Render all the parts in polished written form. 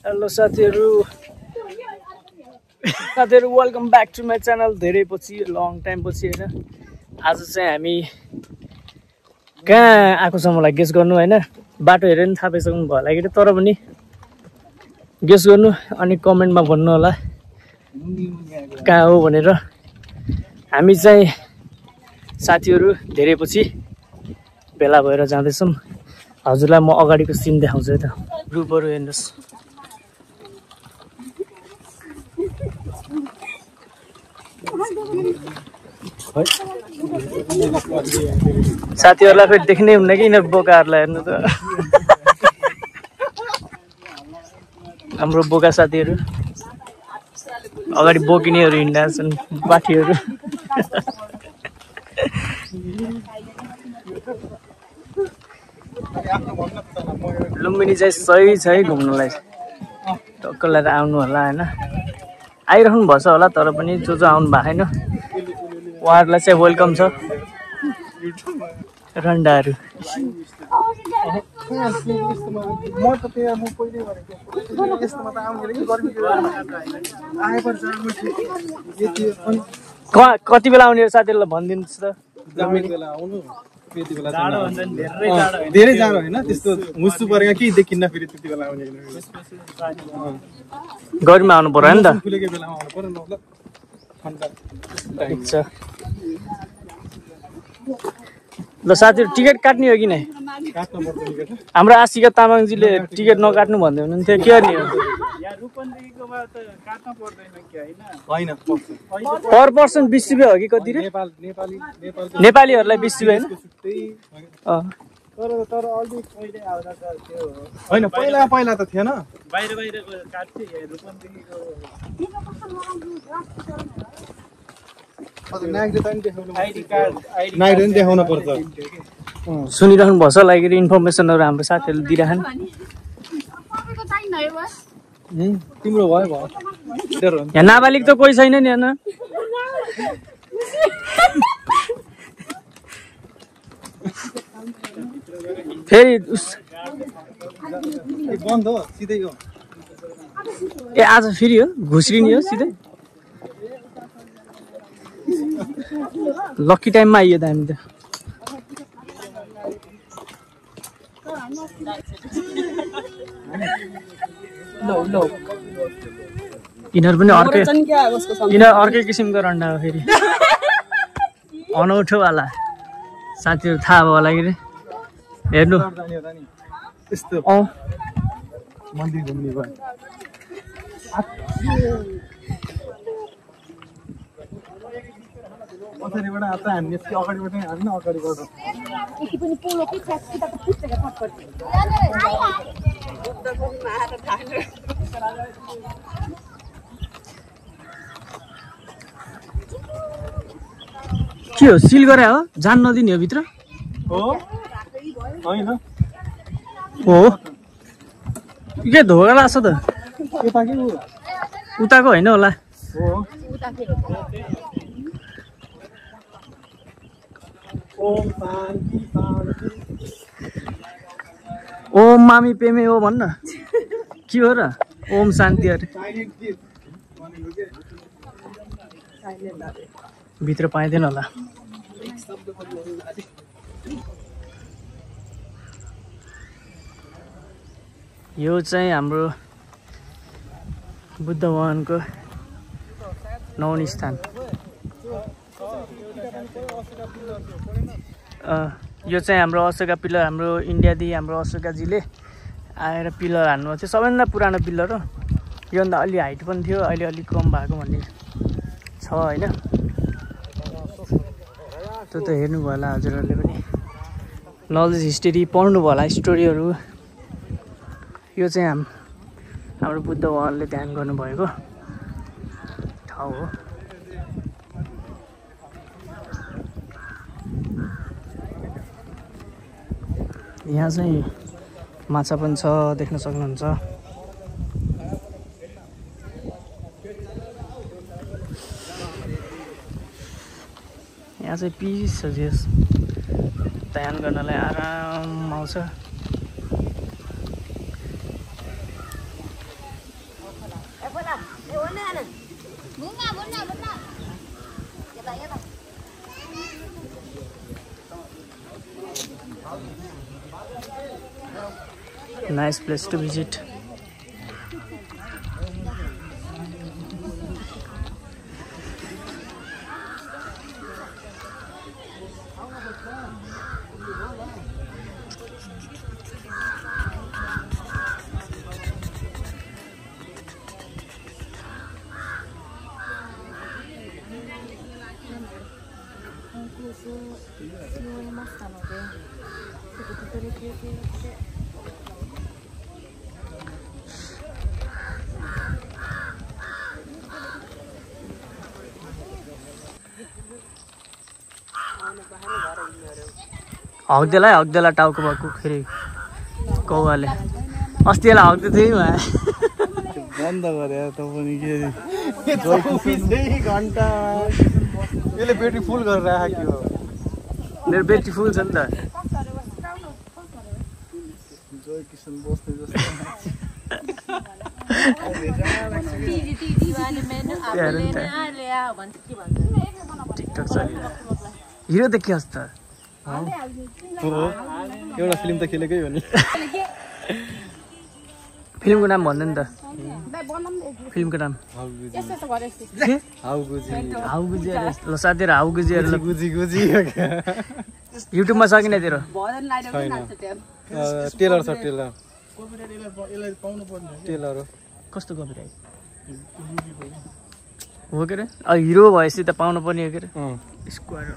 Hello साथीहरु welcome back to my channel. धेरै पछि लङ टाइम पछि हैन आज चाहिँ हामी कहाँ आएको छ मलाई गेस गर्नु हैन। बाटो हेरेर नि थाहा पाइसक्नु भयो होला कि तर पनि गेस गर्नु अनि कमेन्टमा भन्नु होला कहाँ हो भनेर। हामी चाहिँ साथीहरु धेरै पछि भेला भएर जाँदैछौँ। हजुरलाई म अगाडिको सिन देखाउँछु है त। ग्रुपहरु हेर्नुस्। साथीहरुलाई फेरि देख्नै हुन्न कि यिनीहरु बोकाहरुलाई हेर्नु त। हाम्रो बोका साथीहरु अगाडि बोकिनेहरु हिँड्दा छन् बाठीहरु। लुम्बिनी चाहिँ सही छ है घुम्नलाई। टक्क लिएर आउनु होला हैन। आइरहनु भछ होला तर पनि जो आउनु भएको छैन उहाँहरुलाई चाहिँ वेलकम छ। रन्डाहरु कति बेला आउने साथीहरुलाई भनिदिनुस् त। धेरै जाडो हैन त्यस्तो मुसु परेको केही देखिन्न फेरि त्यति बेला आउने गर्मीमा आउनु पर्यो नि त। फुलेको बेलामा आउनु पर्यो न ल ठण्डा ठीक छ। ल साथीहरु टिकट काट्ने हो कि नै? काट्नु पर्छ टिकट। हाम्रो आशिका तामाङजीले टिकट नकाट्नु भन्दै हुनुहुन्थ्यो के गर्ने हो? हैन पर पर्सन 20 रुपैयाँ हो कि कति रे? नेपालीहरुलाई 20 रुपैयाँ हैन? तर अलि कहिले आउँदा त त्यो हैन पहिला त थिएन। बाहिरको काट्थे रुपन्देहीको नाइट पनि देखाउन पर्छ। सुनिराख्नु भछ लागि इन्फर्मेसनहरु हाम्रो साथीहरुले दिइराखन्। तिम्रो भयो यहाँ नाबालिग त कोही छैन नि हैन। फेरि बन्द हो सिधै हो। ए आज फेरि हो घुस्रिने हो सिधै। लकी टाइममा आइयो त हामी त। यिनीहरु पनि अर्कै किसिमको रन्डा हो फेरि अनौठो वाला। साथीहरु थाहा भयो होला कि हेर्नु यस्तो मन्दिर घुम्ने भयो। पछाडिबाट आता हामी अगाडिबाट हान्न अगाडिबाट के हो सिल गरे हो जान नदिने हो भित्र हो हैन हो के धोका लाग्छ त। उताको होइन होला। ओम मामी पेमे हो भन्न के हो र? ओम शान्ति अरे भित्र पाइँदैन होला। यो चाहिँ हाम्रो बुद्ध भगवानको नौनी स्थान। यो चाहिँ हाम्रो अशोका पिलर हाम्रो इन्डियादेखि हाम्रो अशोकाजीले आएर पिलर हान्नुभएको थियो। सबैभन्दा पुरानो पिलर हो। योभन्दा अलि हाइट पनि थियो अहिले अलिक कम भएको भन्ने छ होइन। त्यो त हेर्नुभयो होला हजुरहरूले पनि नलेज हिस्ट्री पढ्नु भयो होला स्टोरीहरू। यो चाहिँ हाम्रो बुद्ध भगवानले ध्यान गर्नुभएको ठाउँ हो। यहाँ चाहिँ माछा पनि छ देख्न सक्नुहुन्छ। यहाँ चाहिँ पिस छ जस ध्यान गर्नलाई आराम आउँछ। Nice place to visit. हग्देला टाउको भएको फेरि कौवाले अस्तिलाई हग्दै थियो बन्द गरे त पनि के घन्टा यसले ब्याट्री फुल गरेर राख्यो मेरो ब्याट्री फुल छ नि त जोय किसन बस्ने जस्तो टिकटक चलिरहेको हिरो देखियोस् त एउटा फिल्म त खेलेकै हो नि फिल्मको नाम भन्दैन त फिल्मको नाम हाउगुजी ल साथीहरु हाउगुजीहरु गुजी गुजी युट्युबमा छ कि नै तेरो टेलर छ टेलर कस्तो कपिराइट हो के रे हिरो भएपछि त पाउनु पर्ने हो के रे स्क्वायर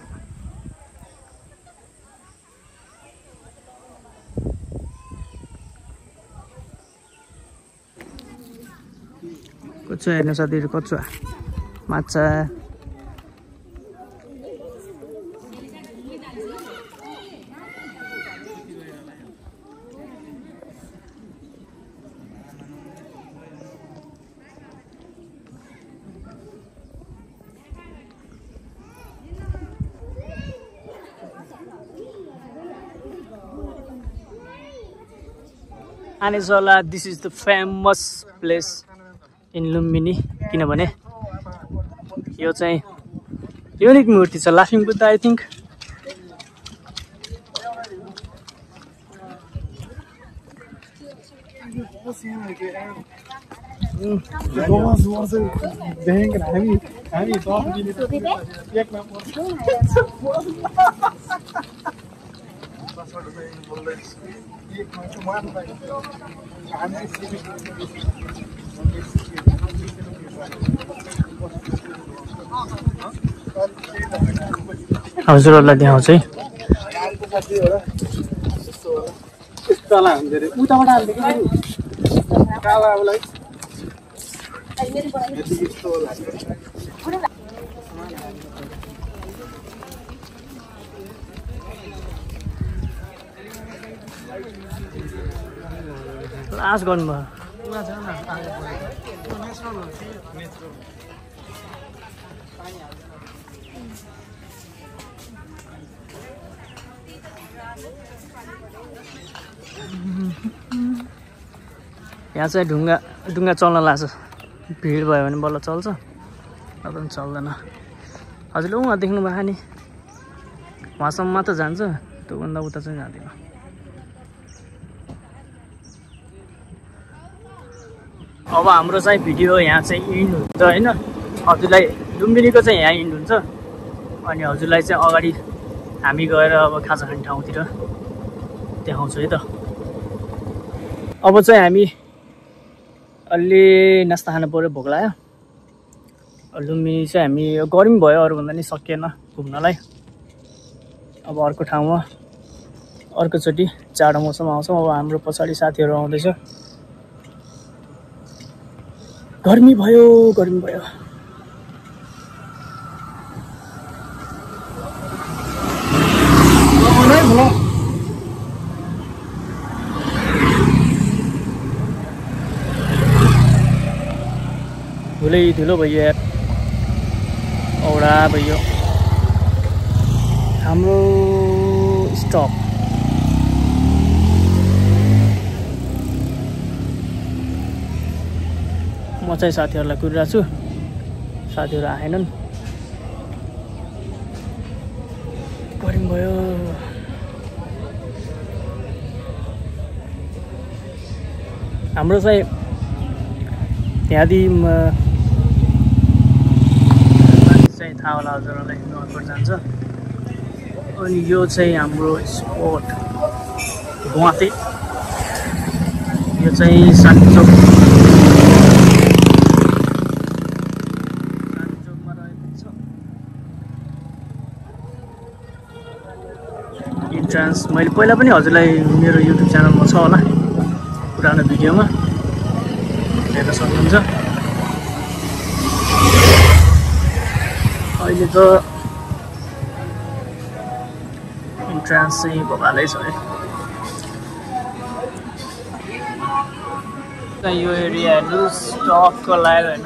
कचुवा हेर्नु साथीहरु कचुवा माछा Anisola, this is the famous place in Lumbini किनभने यो चाहिँ युनिक मूर्ति छ लाफिङ बुद्ध आई थिंक हजुरहरुलाई देखाउँछु है लास्ट गर्नुभयो यहाँ चाहिँ ढुङ्गा चल्न लाग्छ भिड भयो भने बल्ल चल्छ अब पनि चल्दैन हजुरले उहाँ देख्नु भएको नि उहाँसम्म मात्र जान्छ त्योभन्दा उता चाहिँ जाँदैन अब हाम्रो चाहिँ भिडियो यहाँ चाहिँ इन्ड हुन्छ हैन हजुरलाई लुम्बिनीको चाहिँ यहाँ इन्ड हुन्छ अनि हजुरलाई चाहिँ अगाडि हामी गएर अब खाजा खाने ठाउँतिर देखाउँछु है त अब चाहिँ हामी अलि नास्ता खानु पर्यो भोक लाग्यो लुम्बिनी चाहिँ हामी गर्मी भयो अरूभन्दा नि सकिएन घुम्नलाई अब अर्को ठाउँमा अर्कोचोटि जाडो मौसम आउँछ अब हाम्रो पछाडि साथीहरू आउँदैछ गर्मी भयो धुलो भयो यार औडा भयो हाम्रो स्टप म चाहिँ साथीहरूलाई कुरिरहेको छु साथीहरू आएनन् गर्मी भयो हाम्रो चाहिँ त्यहाँदेखि चाहिँ थाहा होला हजुरहरूलाई नुवाकोट जान्छ। अनि यो चाहिँ हाम्रो स्पोट गुवाहाटी, यो चाहिँ सानचोकमा रहेको छ। इन्ट्रान्स मैले पहिला पनि हजुरलाई मेरो युट्युब च्यानलमा छ होला, पुरानो भिडियोमा हेर्न सक्नुहुन्छ। अहिले त इन्ट्रान्स चाहिँ भोकालै छ है। यो एरिया हेर्नुहोस् टक्क लाग्यो होइन।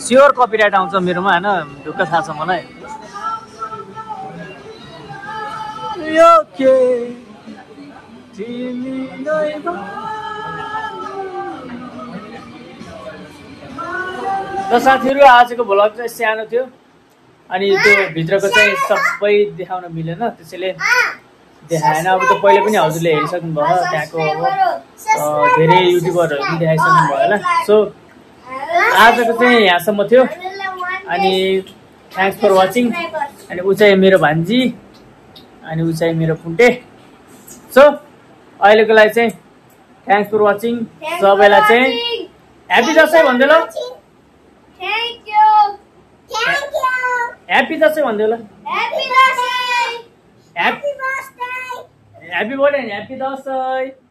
स्योर कपिराइट आउँछ मेरोमा होइन, ढुक्क थाहा छ मलाई। र साथीहरू आजको भ्लग चाहिँ सानो थियो, अनि त्यो भित्रको चाहिँ सबै देखाउन मिलेन, त्यसैले देखाएन। अब त पहिले पनि हजुरले हेरिसक्नु भयो, त्यहाँको अब धेरै युट्युबरहरू पनि देखाइसक्नु भयो होला। सो आजको चाहिँ यहाँसम्म थियो, अनि थ्याङ्क्स फर वाचिङ। अनि ऊ चाहिँ मेरो भान्जी, अनि ऊ चाहिँ मेरो पुन्टे। सो अहिलेको लागि चाहिँ थ्याङ्क्स फर वाचिङ। सबैलाई चाहिँ ह्याप्पी दसैँ भनिदियो ल, ह्याप्पी दसैँ भनिदियो ल, ह्याप्पी बर्थडे, ह्याप्पी दसैँ।